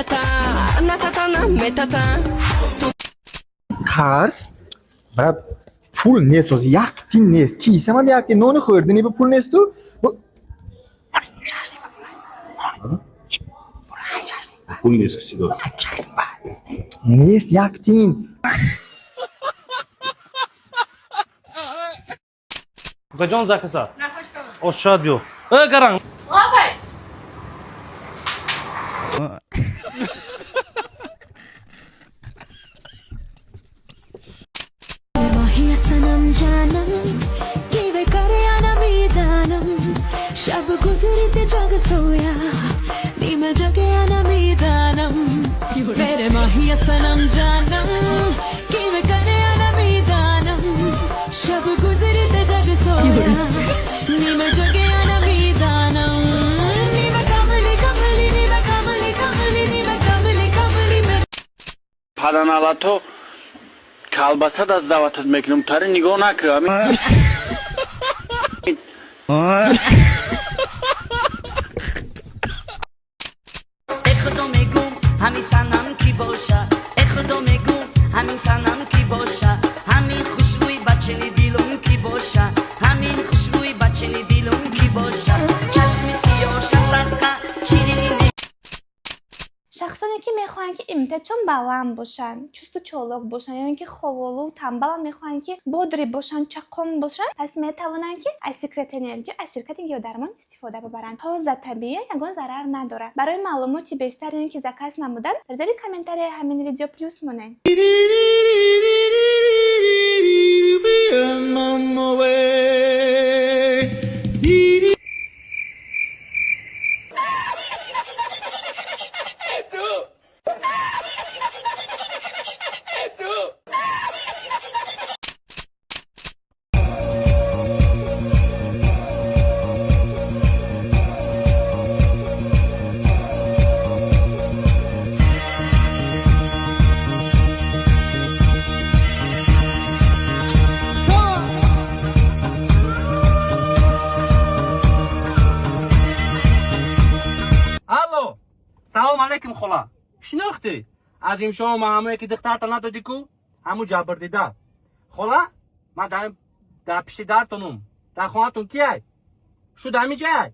Метата, нататана, метата. Қарз, брат, пул нест ҳозир, як тин нест кисамад, як тин нони хӯрдани ба пул несту. Пул нест всегда. Нест як тин. Укаҷон, закаса. Ошад биё. Э, гаранг. सनम जानम किवे करया ना मीदानम शब गुजरी ते जग सोया नी मैं जगया ना मीदानम मेरे माहिया सनम जानम किवे करया ना मीदानम शब गुजरी ते जग सोया नी मैं जगया ना मीदानम नी मैं कमली कमली नी मैं कमली कमली नी मैं कमली कमली मैं Паданалато колбаса даст даъватат мекунам, тари нигоҳ накӯ. Э худо, мегум, ҳамин санам ки боша, э худо, мегум, ҳамин санам ки боша, ҳамин хушрӯи бачини дилум ки боша, ҳамин хушрӯи бачини дилум ки боша, чашми сиёша садқа ширини. Шахсоне ки мехоҳанд, ки иммунитетшон баланд бошанд, чусту чолок бошанд ё ин ки ховолу тамбаланд, мехоҳанд, ки бодрӣ бошанд, чаққон бошанд, пас метавонанд, ки аз Секрет Энерҷи, аз ширкати Гиёдармон истифода бибаранд. Тоза, табиӣ, ягон зарар надорад. Барои маълумоти бештар ё ин ки заказ намудан, дар зери комментарияи ҳамин видео плюс монед. Алло, салом алейкум, хола. Шинохтӣ? Азимшоҳ, ма ҳамое ки духтарта надодӣ ку, ҳаму ҷабрдида. Хола, ман дар пишти дартонум. Дар хонатон кияй? Шу дар ҳамиҷай?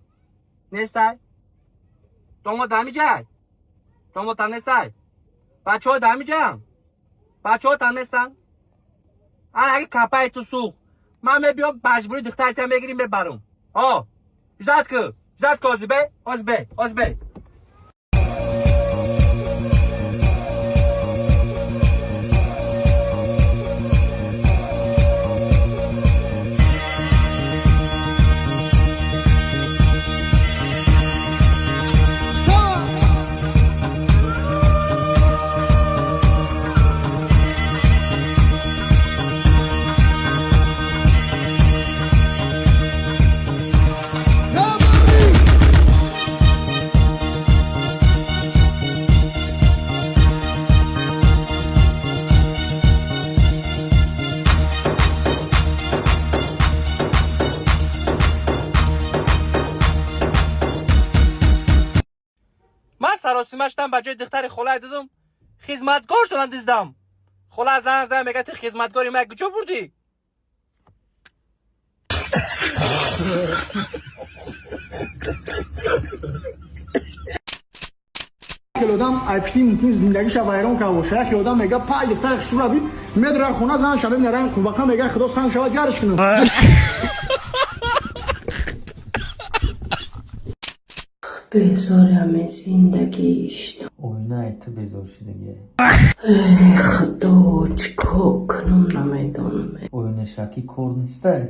Нестай? Домод дар ҳамиҷай? Домодтам нестай? Бачаҳо дар ҳамиҷаям? Бачаҳотам нестанд? Ана аги капаи ту сӯхт, ман мебиём, маҷбурӣ духтаритам мегирим, мебарум. О, ждать ку, ждать ку, ҳозир бе, ҳозир бе, ҳозир бе. Ман саросима шудам, ба ҷои духтари холаи дузум хизматгор шудам, диздам. Хола зан зан мега: «Ту хизматгори ма куҷо бурдӣ?» Хеле одам айпити мумкин зиндагиша вайрон карда боша. Яхе одам мега: «Пай, духтари хушрӯ би медора хона, зан шава, бинаран қурбақа». Мега: «Худо санг шава, гарш кунам». Безор ҳамин зиндагӣ шудам. Оинаи ту безор шудагӣ. Худо, чӣ кор кунам, намедонам. Оинашакӣ кор нестай.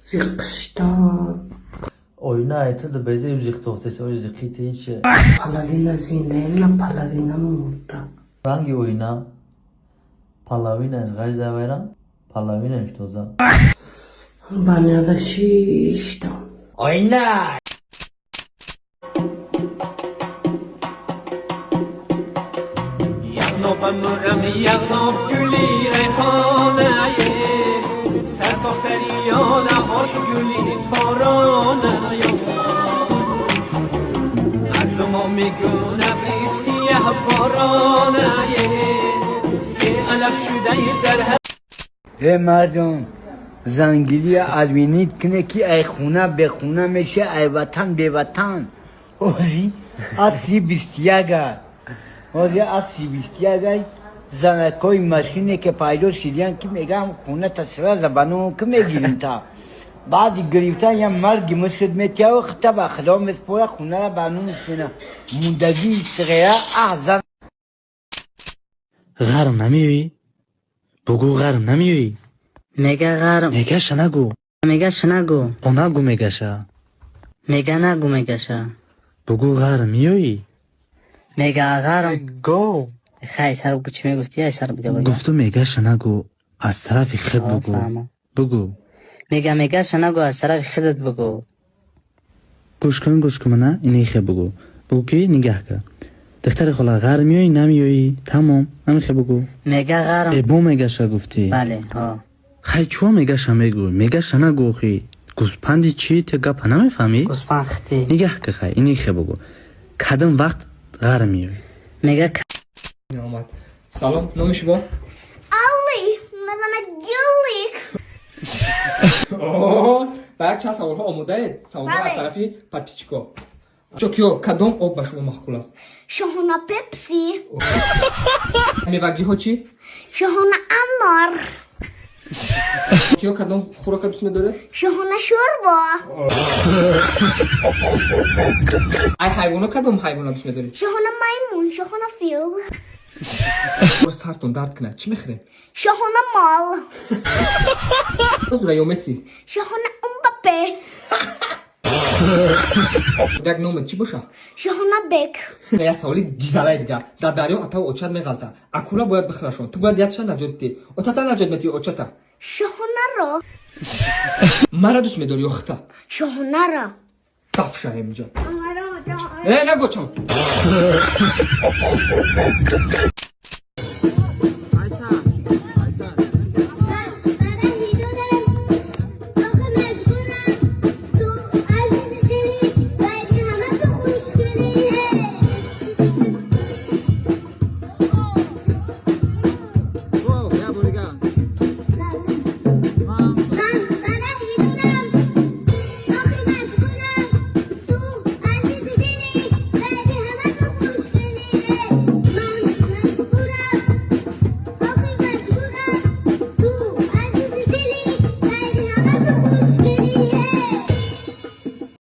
Зиқ шудам. Оинаи ту безею зиқтофтес, ои зиқи ти чи? Половина зиндаем, на половина мурда. Ранги оина половинаш ғажда вайран, половинаш тоза. Баняда шиштам. Оина. Яғноб мурам, яғноб гули райҳонае, сартосариёна ош гули тороная. Мардум Э мардум, зангили админить кне, ки ай хона бехона меше, ай ватан беватан. Ози асри 21-а, ози асри 21-а, занакои машине ки пайдо шидиян, ки мегам хона тасра забану ки мегирим, та баъди гирифтан я марги мушуд метиява, хита ба худо меспора, хонара ба нумш мена мундагии сиғера аҳ зан. Ғарм намеоӣ? Бугӯ, ғарм намеоӣ? Мега ғарм. Мегаша нагӯ. Мегаша нагӯ. О, нагӯ мегаша. Мега нагӯ мегаша. Бугӯ, ғарм меоӣ? Мега ғарм. Го. Хай, сар бу, чӣ мегуфтӣ? Ай сар бига. Гуфту, мегаша нагӯ, аз тарафи хед бугӯ. Бугӯ. Мега мегаша нагӯ, аз тарафи худат бугӯ. Гӯш кун, гӯш кун, мана инихе бугӯ. Бугӯ, ки нигаҳ кар, духтари хола, ғарм меоӣ, намеоӣ? Тамом, ҳамихе бугӯ. Мега ғарм. Э, бо мегаша гуфтӣ. Бале, ҳо. Хай, чӯ мегаша мегӯ? Мегаша нагӯ, охи. Гӯспанди чӣ? Ту гапа намефаҳмӣ? Гӯспанд хити. Нигаҳ ка, хай, инихе бугӯ: кадом вақт ғарм меоӣ? Мега. Омад. Салом, номи шумо? Али, мазана гулик. Ба як чанд саволҳо омодаед? Саволҳо аз Бале. тарафи подписчико. Чокиё, кадом об ба шумо маъқул аст? Шоҳона Пепси. Мевагиҳо чӣ? Шоҳона анор. Киё, кадом хӯрока дӯст медоред? Шоҳона шӯрбо. Ай ҳайвоно, кадом ҳайвона дӯст медоред? Шоҳона маймун, шоҳона фил. Сартон дард кунад, чӣ мехӯред? Шоҳона мол. Зура ё Месси? Шоҳона Мбаппе. Як номет чӣ боша? Шоҳона бек. Як саволи гизалаи дигар: дар дарё атаву очат меғалта, акула бояд бихӯрашон, ту бояд якша наҷот дитӣ. Отата наҷот метӣ ё очата? Шоҳонаро. Мара дӯст медорӣ ё хита? Шоҳонаро. Дафша инҷа. Э, нагочам.